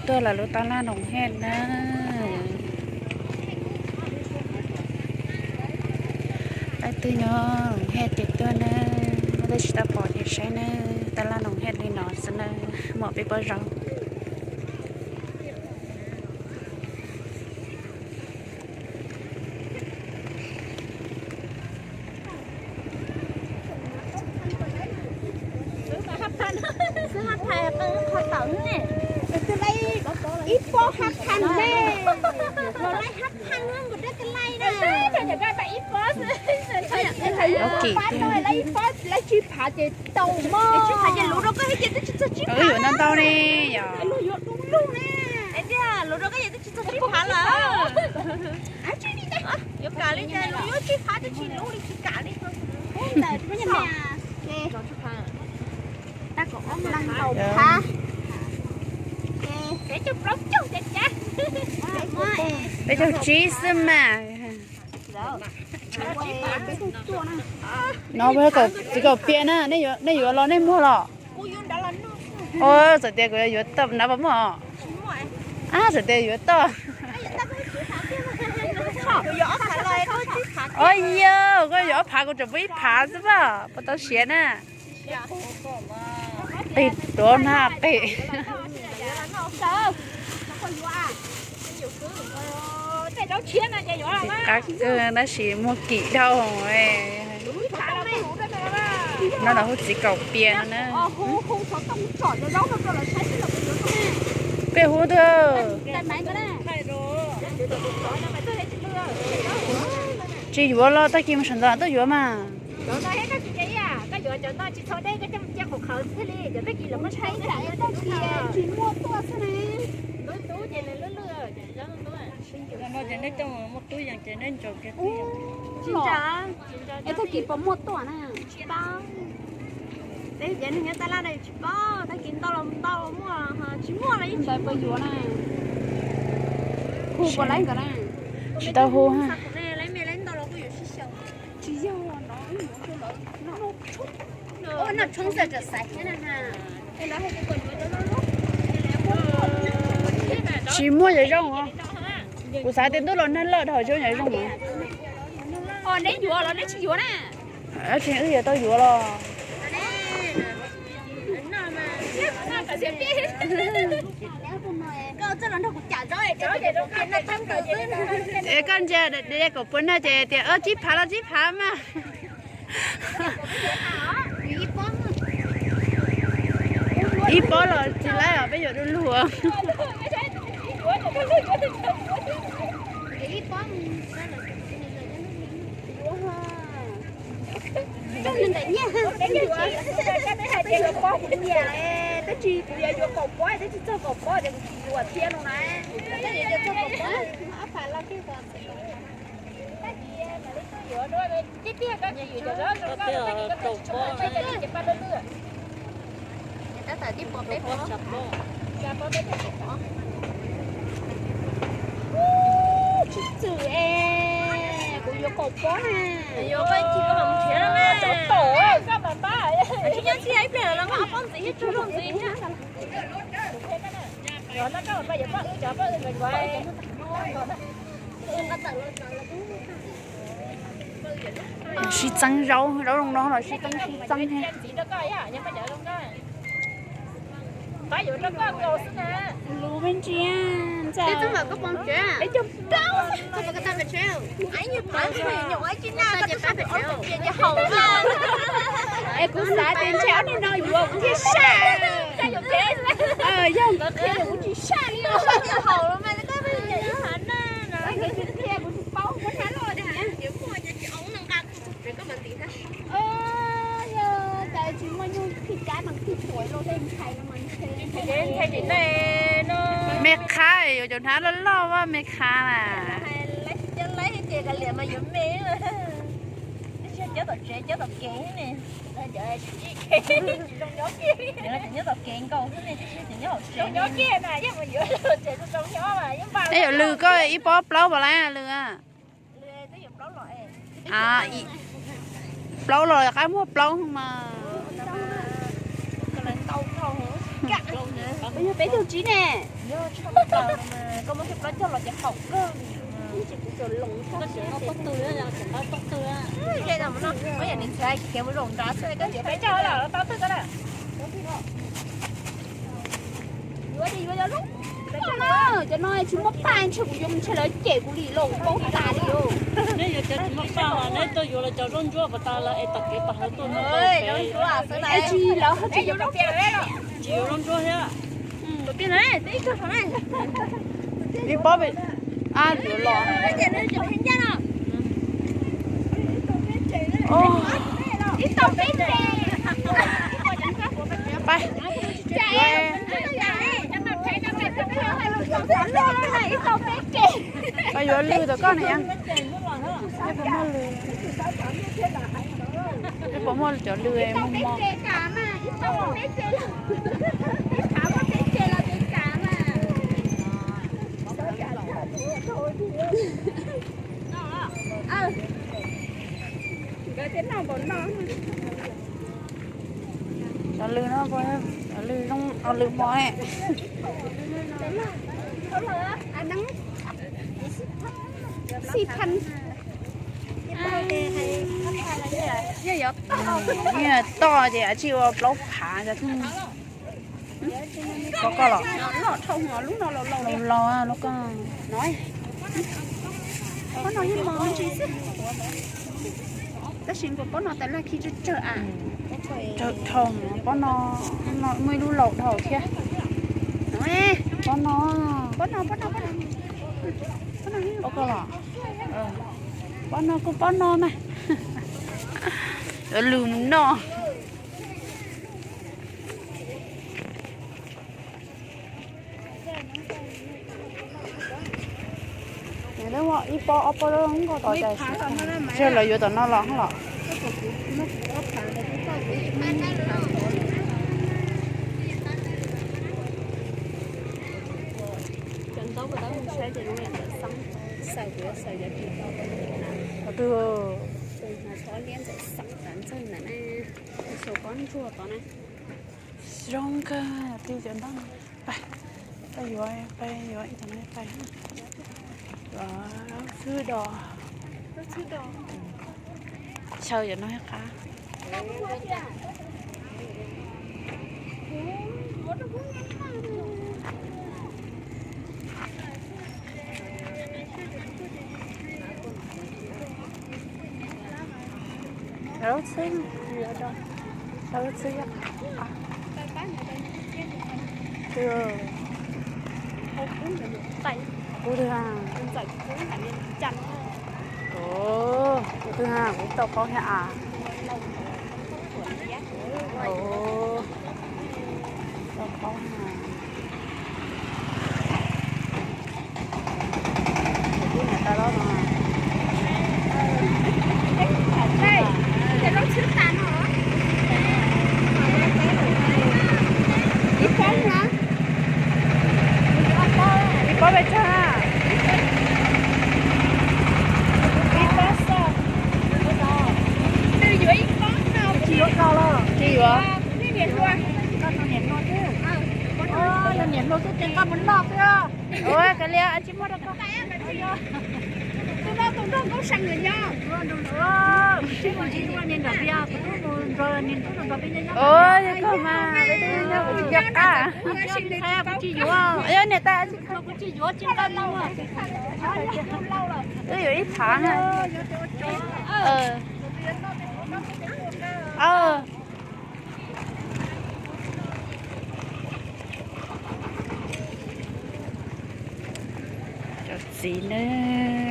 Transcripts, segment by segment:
Tuaj lawm lub tab laj Noom Hej na. Leej twg nyob Noom Hej ces tuaj na. Leej twg tsis tau pom ces saib na. Tab laj Noom Hej li no xwb na. Muaj peb pob zeb. Xwb hab phais qee qho tawm ne. Ib pob hab phais ne. Los laib hab phais nkaus dab ka laij na. Ib pob, ib pob, laib tsib phav ces tau mog. Tsib phav ces luv rau koj thiab ces twb tsis txog tsib phav. Yuav ntau ntau ne yom. Luv yuav du lug ne. Tiag, luv rau koj ces twb tsis txog tsib phav lawm. Yuav kam li cas luv yuav tsib phav twb tsis luv li tsis kam li. Tab kaum ob leej tau phav. Peb caug tsib xwb mas. No txiv kaum pias na, nej yuav los nej muag los? Txawm tias kuv yuav tau na puas muaj? Txawm tias yuav tau. Yog, koj yuav ob phav kuv tseem pub ib phav xwb as, puas tau siav na? Qig duav na qig. Tsis qab kawg tab sis muag kim dhau. No los hu txiv kaum pias no na. Koj hu twg? Tsis yuav los tag kis mus sawv ntxov tuaj yuav mas. Es tag kis puas muaj tuaj na? Tsis paub. Teb ces neeg nyob tab laj no tsis paub, tag kis ntau los ntau muaj, tsis muaj los yeej tsis puas yuav na. Hu puas laib nkawd na? Tsis tau hu ha. Tsis yog no, noj tshoob xwb tseem xaiv thiab na. Tsis muaj yawm zoo. Kuv xav tias ntuj los nag lawm dhau zoo yawm zoo. Neb yuav los neb tsis yuav na? Tsis, wb yuav tau yuav los. Es koj ntsia de kaum puas nag ces tias tsib phav los tsib phav mas. Ib pob los tsis laib os, peb yuav du lug. Tab sis kuv yuav yuav kaum pob, tab sis txog kaum pob ces kuv tsis yuav thiab no na. Tsis txwm es kuv yuav kaum pob na. Yuav koj tsis yuav mas mus nrhiav na. Tom koj mas pab. Tsis nyob txij ib pliag los ob pob ntxiv thiab tsuag zog ntxiv thiab. Yuav no koj mas pab yuav pab wb cov pab wb yuav. Sib txeeb zaub, zaub zoo no los sib txeeb sib txeeb thiab. Lus me ntsis, peb caug plaub. Es kuv xav tias ntshe ob neeg no yuav kuv thiaj saj. Yog nkawd qhia kuv tsis saj li os. Nkawd tsis qhia kuv tsis paub, muab hnab loj tiag. Yog cas tsis muaj nyuj phij cab mas phij tuam los tej ntxhais no mas ntshe. Me qhab yuav cov hnab loj loj, me qhab na. Cov laib ces kav liam mas yuav me. Cov tom tsev cov tom kev ne. Nyob tom kev nkaus xwb ne, nyob hauv tsev. Nej yuav lwm koj ib pob plaub puas laib lwm? Plaub los qab muag plaub mas. Peb caug tsib ne. Cov no tsis muaj paj ntshe kuv yuav ntshe lawv cem kuv li los paub tas li os. Neb yuav cov tsis muaj paj, neb tuaj yuav lawv cov zaub ntsuab puas tas lawv es tom kev tom hawv tuaj no. Es tsis lawv ho tsis yuav, tsis yuav zaub ntsuab thiab. Ib pob, a, yuav los. Koj yuav lwj rau koj ne. Puas muaj lwj? Puas muaj cov lwj muaj mov? Cov lwj no, cov lwj zoo, cov lwj mov. Toj ces tsis ua plaub phav. Pob koj los? Loj dhau, lub no laus laus, lub koj. Pob no yeej mos me ntsis xwb. Tab sis nkaus pob no tas laj khi tsawg tsawg a. Tsawg dhau, pob no muaj ib lub laus dhau thiab. Pob no, pob no, pob no, pob no los? Pob no kuj pob no mas. Yuav lwj mus noj. Ib pob ob pob nkauj tod cas, ntshe lawv yuav tom no los los. Zoo kawg, tij cov ntab. Pab yuav, pab yuav ib tog no pab. Yuav xwb dos. Xyaw cov no qab. Lub txhwb, lub txhwb. Kuv twg a? Kuv twg a? Kuv tau paub thiab a. Tau paub. Ib pob, ib pob pes tsawg? Ib pob xo. Tsis yuav koj los? Tsis yuav. Yog niam hluas xwb ces koj mus noj xwb. Ua kav liam, tsis muaj rau koj. Tus no tus nraug Nkauj Seem lawm nyob. Ua, yog koj mas, peb twb nyob kuv tsis nco qab. Yog niam tais, kuv tsis yuav, tsis nqa mus. Twb yuav ib phav na. Cov txiv ne,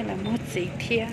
lawv muag txiv thiab.